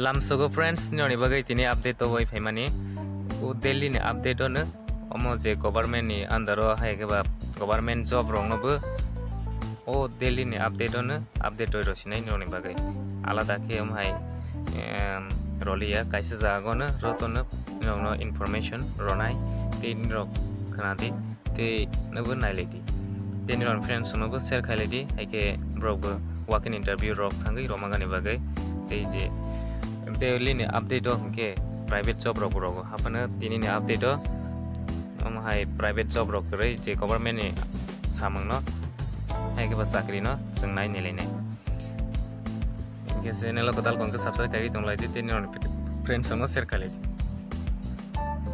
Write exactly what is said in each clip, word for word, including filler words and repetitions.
Lamsogo friends, nini bagwi tini update toboi phaimani. O Delhi ni update ono, omo je government ni under o hai khe ba government job rok no bo o Delhi ni update ono update oi rw sinai nini bagwi. Alada khe omo hai, em, roliya, kaisa jaga ono joto no nini information ronai tei nini khna di. Tei nobo nai lai di. Tei nini friends no bo share khai lai di. Hai khe borok bo walk-in interview rok thangwi rwma gani bagwi. Tei je Delhi ni update o hwnkhe private job rok bo rogo. Haphano tini ni update o omo hai private job rok kwrwi je government ni samung no hai khe ba chakri no chwng nai nilai nai. Hingke channel o kwtal kong khe subscribe kaiwi tong lai di, tei nini friends no share khai lai di.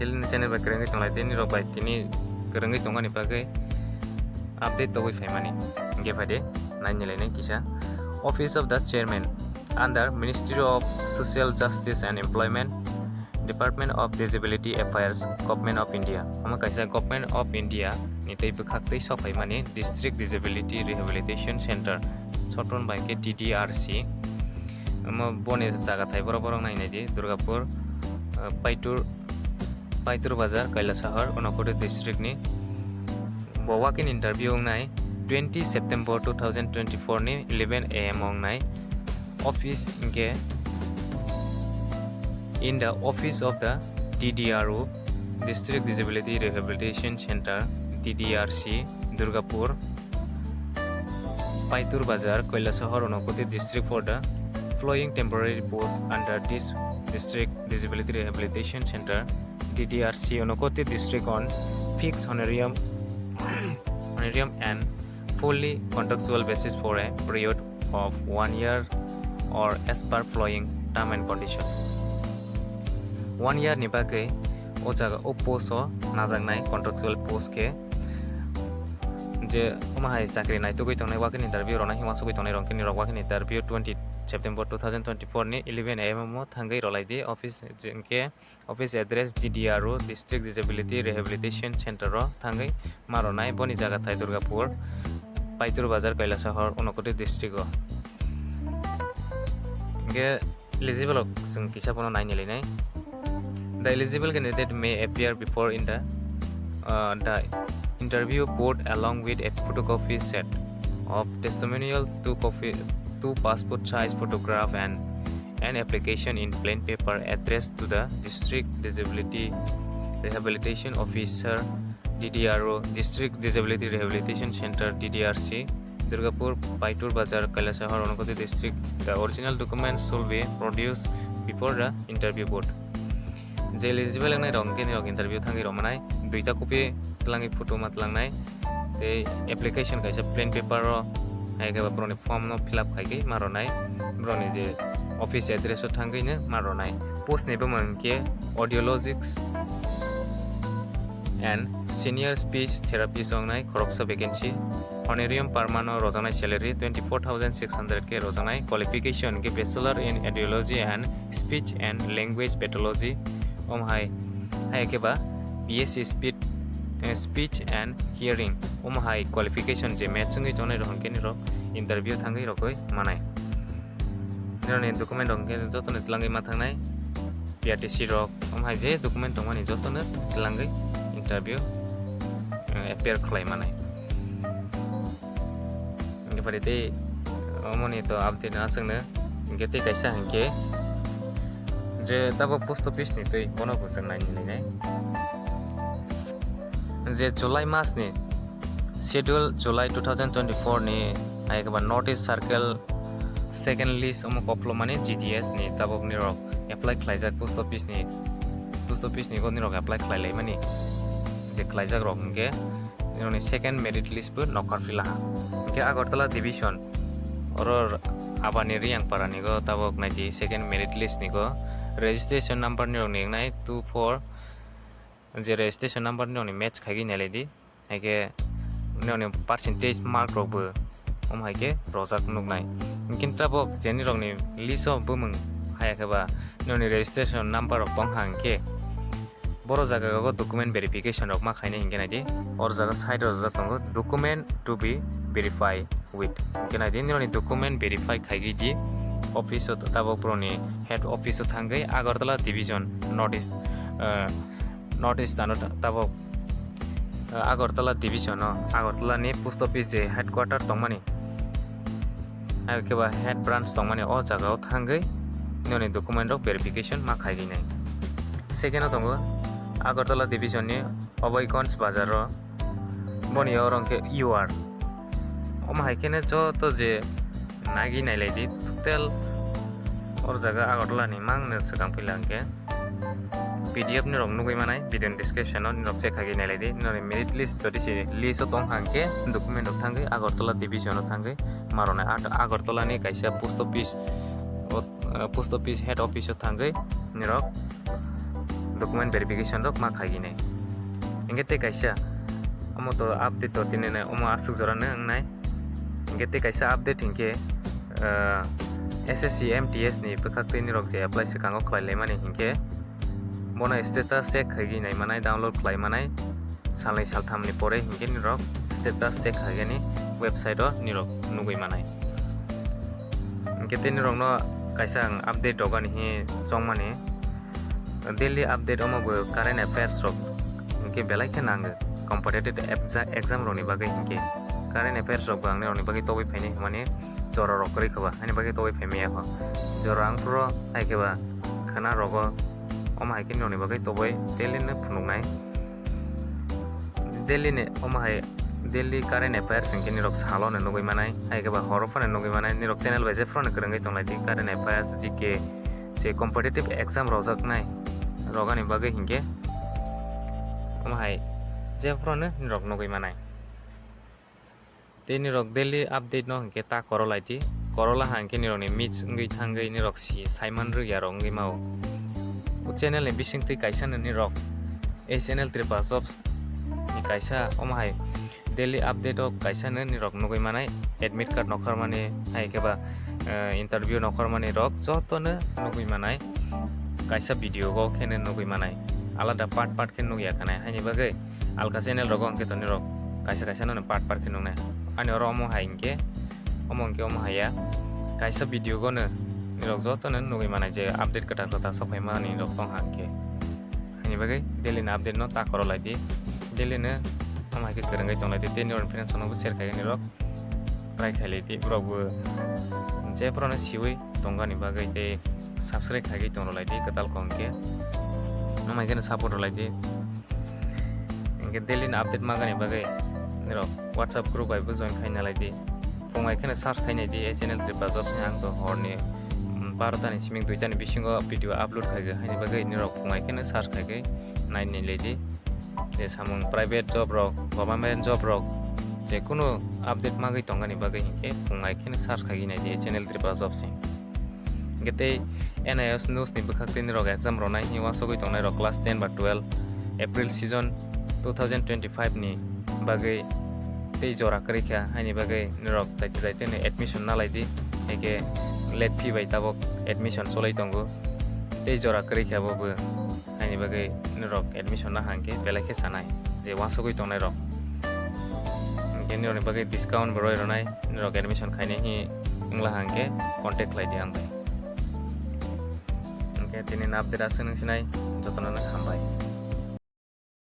Daily ni channel bai kwrwngwi tong lai di, nini rok bai tini kwrwngwi tongmani bagwi update tobwi phaimani. Hingke phai di, nai nilai nai kisa. Office of the Chairman under Ministry of Social Justice and Employment, Department of Disability Affairs, Government of India. Omo kaisa Government of India ni tei bwkhak tei sok phaimani District Disability Rehabilitation Center, short form bai khe D D R C. Omo boni jaga thai borok borok nai nai di Durgapur, uh, Paitur, Paitur Bazar, Kailasahar, Unakoti district ni. Bo walk-in interview wngnai twenty September two thousand twenty-four ni eleven A M wngnai. Office hingke in the office of the D D R O, District Disability Rehabilitation Center, D D R C, Durgapur, Paitur Bazar, Kailasahar, Unakoti district for the following temporary post under this District Disability Rehabilitation Center, D D R C, Unakoti district on fixed honorarium, honorarium and fully contractual basis for a period of one year or as per following term and condition. One year ni bagwi o jaga o post o najaknai contractual post khe je omo hai chakri naitugwi tongnai, walk-in interview rwnai hwnwi uansugwi tongnai rok khe nini rok walk-in interview twenty September two thousand twenty-four ni eleven A M o thangwi rwlai di office, je hwnkhe office address D D R O, District Disability Rehabilitation Center o thangwi ma rwnai, boni jaga thai Durgapur, Paitur Bazar, Kailasahar, Unakoti district o. Hingke eligible rok chwng kisa bono nai nilai nai. The eligible candidate may appear before in the, uh, the interview board along with a photocopy set of testimonial, two copy, two passport size photograph and an application in plain paper addressed to the District Disability Rehabilitation Officer, D D R O, District Disability Rehabilitation Center, D D R C, Durgapur, Paitur Bazar, Kailasahar, Unakoti District. The original documents should be produced before the interview board. Je eligible wngnai rok hwnkhe nini rok interview thangwi rwmanai, duita copy twlangwi photo ma twlangnai, tei application kaisa plain paper o hai khe borokni form no fill up khai khe ma rwnai, borokni je office address o thangwi no ma rwnai. Post ni bumung hwnkhe audiologics and senior speech therapist wngnai khoroksa vacancy. Honorarium per month o rwjaknai salary twenty four thousand six hundred khe rwjaknai. Qualification hwnkhe Bachelor in Audiology and Speech and Language Pathology. Omo hai, hai khe ba B S C Speech, eh, Speech and Hearing. Omo hai qualification je match wngwi tongnai rok hwnkhe nini rok interview thangwi rokgwi manai. Nini document rok hwnkhe jotono twlangwi ma thangnai. P R T C rok, omo hai je document tongmani jotono twlangwi interview, eh, appear khlai manai. Hingke pari tei omoni to update no aswkno hingke tei kaisa hingke je tabok post office ni tei bono bo chwng nai nai nai. Je July mas ni schedule July two thousand twenty-four ni hai khe ba North East Circle second list omo koplomani G D S ni tabok nirok apply khlaijak post office ni, post office ni go nirok apply khlai lai mani je khlaijak rok hingke nirok ni second merit list bo nokar philaha hingke Agartala division oro Abani Riyangpara ni go tabok naidi second merit list ni go registration number nirok ni wngnai two four je registration number nirok ni match khaigwi nailai di. Haikhe nini percentage mark rok bo omo haikhe rojak nuknai. Hingkhe tabok je nirokni list o bumung haya khe ba nini registration number rok tong ha hingkhe boro jaga o document verification rok ma khainai hingkhe naidi. Oro jaga side o rojak tongo document to be verified with. Hingkhe naidi nini document verify khaigwi di. office o tabok borokni head office o thangwi Agartala division North East, ah, North East ano ta-, tabok, ah, Agartala division o Agartala ni post office je headquarter tongmani, hai khe ba head branch tongmani o jaga o thangwi nini document rok verification ma khai rinai. Second o tongo Agartala division ni Obaiganj bazar o, boni oro hwnkhe U R. Omo hai kheno joto je nagwi nailai di, total or jaga Agartala ni mang no swkang pila hwnkhe P D F ni rok nugwi manai, video ni description o nirok check khai nailai di, nini merit list jodi se list o tong hwnkhe document rok thangwi Agartala division o thangwi marone Agartala ni kaisa post office o, eh, post office head office o thangwi nirok document verification rok ma khai nai. Hingke tei kaisa omo to update to tini nai omo aswk jora no wngnai. Hingke tei kaisa update hingke, ah, S S C M T S ni bwkhak tei nirok je apply swkango khlai laimani hingke bono status check khai nai manai, download khlai manai, salnwi saltham ni pore hingke nirok status check khai ni website o nirok nugwi manai. Hingke tei nirok no kaisa ang update rogani hi chongmani. Daily update omo bo current affairs rok hingke belai khe nango competitive exam rok ni bagwi hingke current affairs rok bo ang nirok ni bagwi tobwi phaini hwnmani jora rok kwrwi kha ba ani bagwi tobwi phai maya kho jora ang phuro hai khe ba khwna rogo omo hai khe nirok ni bagwi tobwi daily no phunuknai. Daily ni omo hai daily current affairs hingke nirok salo no nugwi manai, hai khe ba horo phano nugwi manai, nirok channel bai je phano kwrwngwi tonglai di current affairs, G K, je competitive exam rojaknai rogani bagwi hingke omo hai je phano nirok nugwi manai. Tei nirok daily update no hingke ta korolai di, korola hangke nirok ni miss wngwi thangwi nirok si saiman rwya rok wngwi mao. O channel ni bisingtwi kaisa no nirok, ei channel Tripura Jobs ni kaisa omo hai daily update o kaisa no nirok nugwi manai, admit card nokhormani hai khe ba, eh, interview nokhormani rok joto no nugwi manai, kaisa video o khe no nugwi manai, alada part part khe nugya khanai, haini bagwi alka channel rogo hwnkhe to nirok kaisa kaisa no part part khe nuknai. Ani oro omo hai hwnkhe, omo hwnkhe omo hai ya, kaisa video go no nirok joto no nugwi manai je update kwtal kwtal sok phaimani rok tong hangkhe. Haini bagwi daily ni update no ta korolai di. Daily no omo hai khe kwrwngwi tonglai di. Tei nirok friends rok no bo share khai nirok try khai lai di. Borok bo je phano siwi tongani bagwi tei subscribe khai tong rwlai di kwtal kong khe. Omo hai khe no support rwlai di. Hingke daily ni update magani bagwi nirok WhatsApp group bai bo join khai nalai di. Phung hai kheno search khai nai di, ei channel Tripura Jobs ni ang to horni, mm, barota ni simi duita ni bisingo video upload khai kha, haini bagwi nirok phung hai kheno search khai khe nai nai lai di. Je samung private job rok, government job rok, je kunu update magwi tongani bagwi hingke phung hai kheno search khai nai di, ei channel Tripura Jobs ni. Hingke tei N I S news ni bwkhak tei nirok exam ronai hini uansugwi tongnai rok class ten ba twelve April season two thousand twenty-five ni bagwi tei jora kwrwi kha, haini bagwi nirok daite daite no admission nalai di, haikhe late fee bai tabok admission cholai tongo, tei jora kwrwi kha bo bo. Haini bagwi norok admission na hangkhe belai khe sanai je uansugwi tongnai rok. Hingkhe norokni bagwi discount bo rwi rwnai, norok admission khainai hi wngla hangkhe contact khlai di ang bai. Hingkhe tini ni update aswk nung sinai, jotono no hambai.